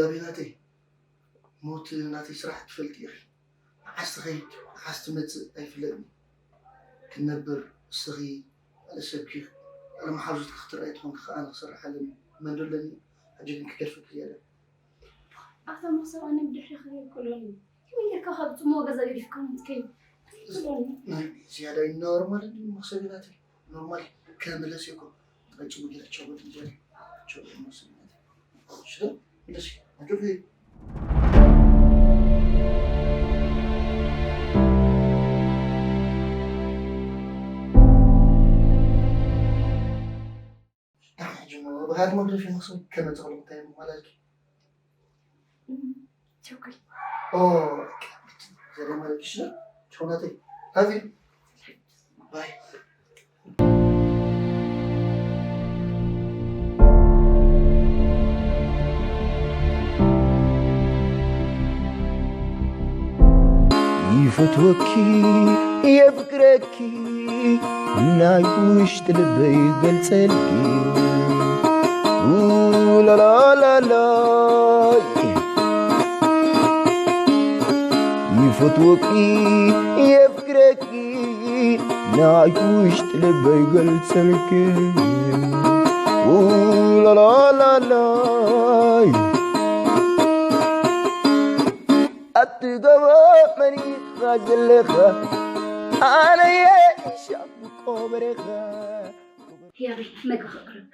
ጋቢ ናተይ፣ ሞት ናተይ ስራሕ ትፈልጢ ኢኺ። መዓስ ትኸይድ መዓስ ትመጽእ ኣይፍለጥን። ክንነብር እስኺ ካልእ ሰብኪ ካልእ መሓዙትኪ ክትረኣይ ትኾንኪ ከኣ ኣነ ክሰርሕ ኣለኒ። መን ዶ ኣለኒ? ሕጂ ግን ክገድፈኪ እየ። ኣታ መኽሰብ ኣነ ብድሕሪ ክሪኦ ክእሎኒ። ከመይ ጌርካ ካብ ጽምዋ ገዛ ገዲፍካ ምትከይድ? ከመይ ክእሎኒ? ናይ ዝያዳ ይናወር ማለት ድዩ መኽሰብ ናተይ? ኖርማል ከመለስ እኮ። ጠጭ ሙጅራ ቸጎል እንጀራ ቸጎል ሙስሊም። ሽረ እንደሽ አገብ ብኻት መግደፊ መክሰብ ከመ ተኽሉ እንታይ ማለት ቸኩል ኦ ዘደ ማለት ሽረ ቸውናተይ ላቪ ባይ ይፈትወኪ የፍቅረኪ ናይ ውሽጢ ልበይ ገልጸልኪ ላላላላ ይፈትወኪ የፍቅረኪ ናይ ውሽጢ ልበይ ገልጸልኪ ላላላላይ ኣብቲ ጎቦ መኒኻ ዘለኻ ኣነየ ሻቡ ቆበሬኻ ያበይ መግቢ ክቕርብ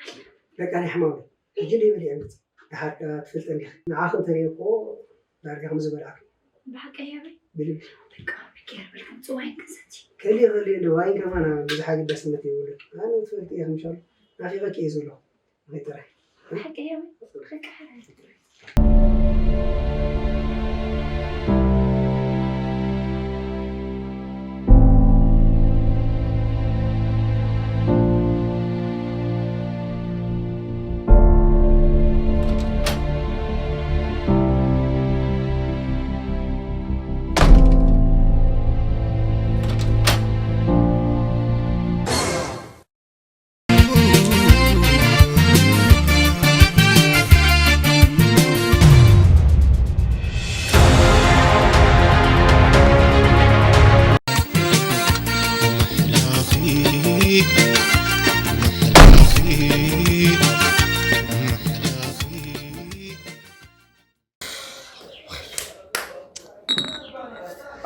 በቃ ናይ ሕማም ሕጂ ደይበል እየ መፅእ። ደሓር ከ ትፈልጠኒ ኢኺ። ንዓኺ እንተሪእክዎ ዳርጋ ከም ዝበልዓኪ። ብሓቂ ያበይ? ብልቢ። በቃ ብጌር በልካ ምፅእ ዋይን ክንሰቲ። ከልየ ከልየ እንደ ዋይን ከማን ብዙሕ ኣገዳስነት የብሉን። ኣነ ትፈልጢ ኢኺ ምሻሉ ናፊቐኪ እየ ዘለኹ። ንኸይ ጥራይ። ብሓቂ ያበይ? በቃ ሓራይ ጥራይ።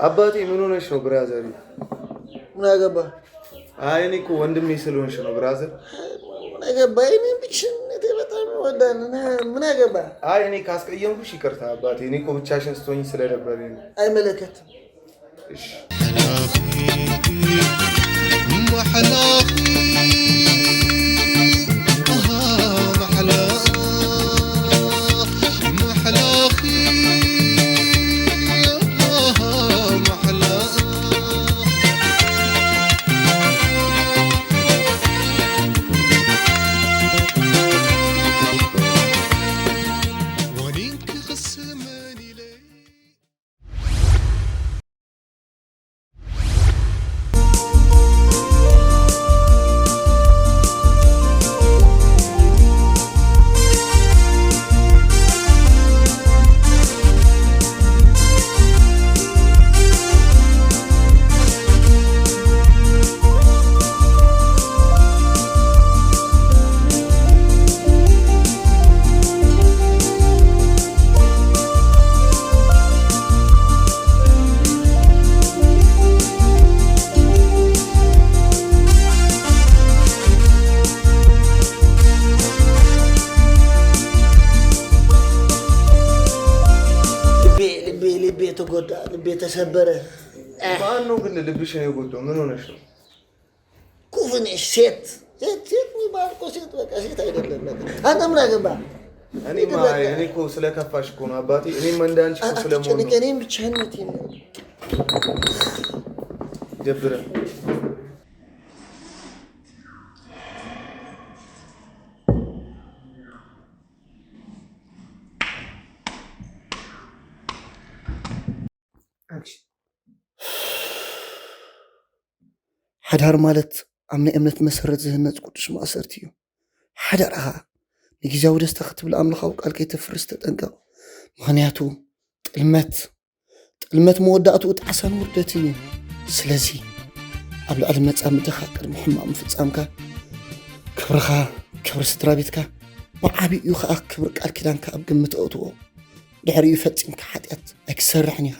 አባቴ ምን ሆነሽ ነው ብራዘር? ምን አገባ? አይ እኔ እኮ ወንድሜ ስለሆንሽ ነው ብራዘር። ምን አገባ? እኔ ብቸኝነቴ በጣም ይወዳል። ምን አገባ? አይ እኔ ካስቀየምኩሽ ይቅርታ አባቴ። እኔ እኮ ብቻሽን ስትሆኝ ስለደበረኝ ነው። አይመለከትም። እሺ። ልቤ ልቤ ልቤ ተጎዳ፣ ልቤ ተሰበረ። ማን ነው ግን ልብሽን የጎዳው? ምን ሆነሽ ነው? ኩፍኔ ሴት ሴት ሴት የሚባል እኮ ሴት በቃ ሴት አይደለም። በቃ አንተ ምን አገባ? እኔ ማ እኔ እኮ ስለከፋሽ እኮ ነው አባቴ። እኔም እንዳንቺ እኮ ስለምሆን ነው። እኔም ብቻህነት ይደብራል። ሓዳር ማለት ኣብ ናይ እምነት መሰረት ዝህነጽ ቅዱስ ማእሰርቲ እዩ። ሓዳርኻ ንግዝያዊ ደስታ ክትብል ኣምላኻዊ ቃል ከይተፍርስ ተጠንቀቕ። ምኽንያቱ ጥልመት ጥልመት መወዳእትኡ ጣዕሳን ውርደትን እዩ። ስለዚ ኣብ ልዕሊ መጻምድኻ ቅድሚ ሕማቕ ምፍጻምካ ክብርኻ፣ ክብሪ ስድራ ቤትካ፣ ብዓቢኡ ኸኣ ክብሪ ቃል ኪዳንካ ኣብ ግምት ኣእትዎ። ድሕሪኡ ፈጺምካ ሓጢኣት ኣይክሰርሕን ኢኻ።